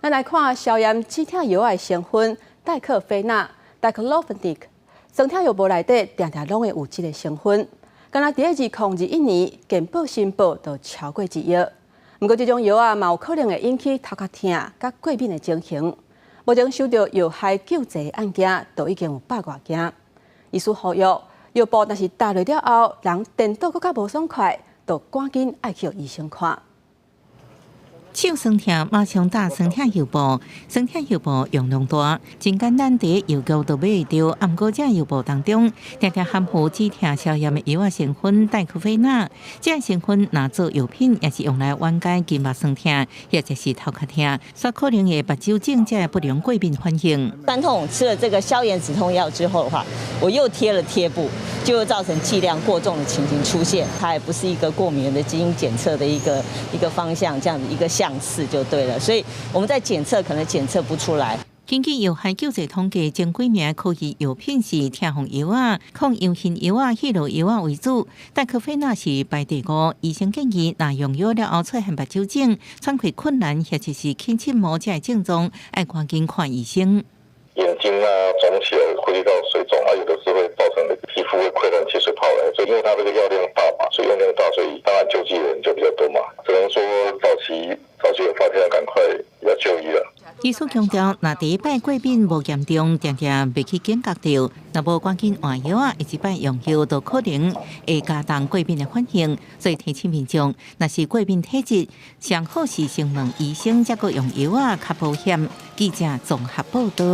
咱來看消炎止疼藥的成分戴克非那（diclofenac），酸痛藥物內底定定攏會有這个成分。敢若佇2021年，健保申報就超過1億。毋過這種藥仔嘛有可能會引起頭殼疼、佮過敏的情形。目前收著藥害救濟的案件，都已經有百外件。醫師呼籲，藥布若是打落了後，人顛倒閣較無爽快，就趕緊愛去予醫生看。手酸痛，馬上打酸痛藥布。酸痛藥布用量大，真簡單，佇藥局就買會著。毋過這藥布當中，定定含有止痛消炎的藥仔成分戴克非那。這个成分若做藥品，抑是用來緩解筋肉酸痛，或者是頭殼痛，煞可能會目睭腫這个不良過敏反應。酸痛吃了這個消炎止痛藥之後的話，我又貼了貼布，就會造成劑量過重的情形出現。它也不是一個過敏原的基因檢測的一個方向，這樣子一個相似就對了。所以我們在檢測可能檢測不出來。根據藥害救濟統計，前幾名可疑藥品是痛風藥仔、抗憂鬱藥仔、疲勞藥仔為主。戴克非那是排第五。醫生建議，若用藥了後出現目睭腫、喘氣困難或者是起刺毛這个症狀，愛趕緊看醫生。眼睛啊腫起來，呼吸道水腫啊，有的是會造成皮膚會潰爛起水泡來，所以因為它這個藥量大嘛，所以用量大，所以當然救濟的人就比較多嘛。只能說早期有發現，趕快要就醫了。醫師強調，若第一擺過敏無嚴重，定定袂去警覺著，若無趕緊換藥仔，一擺用藥都可能會加重過敏的反應。所以提醒民眾，若是過敏體質，上好是先問醫生，才閣用藥仔較保險。記者綜合報道。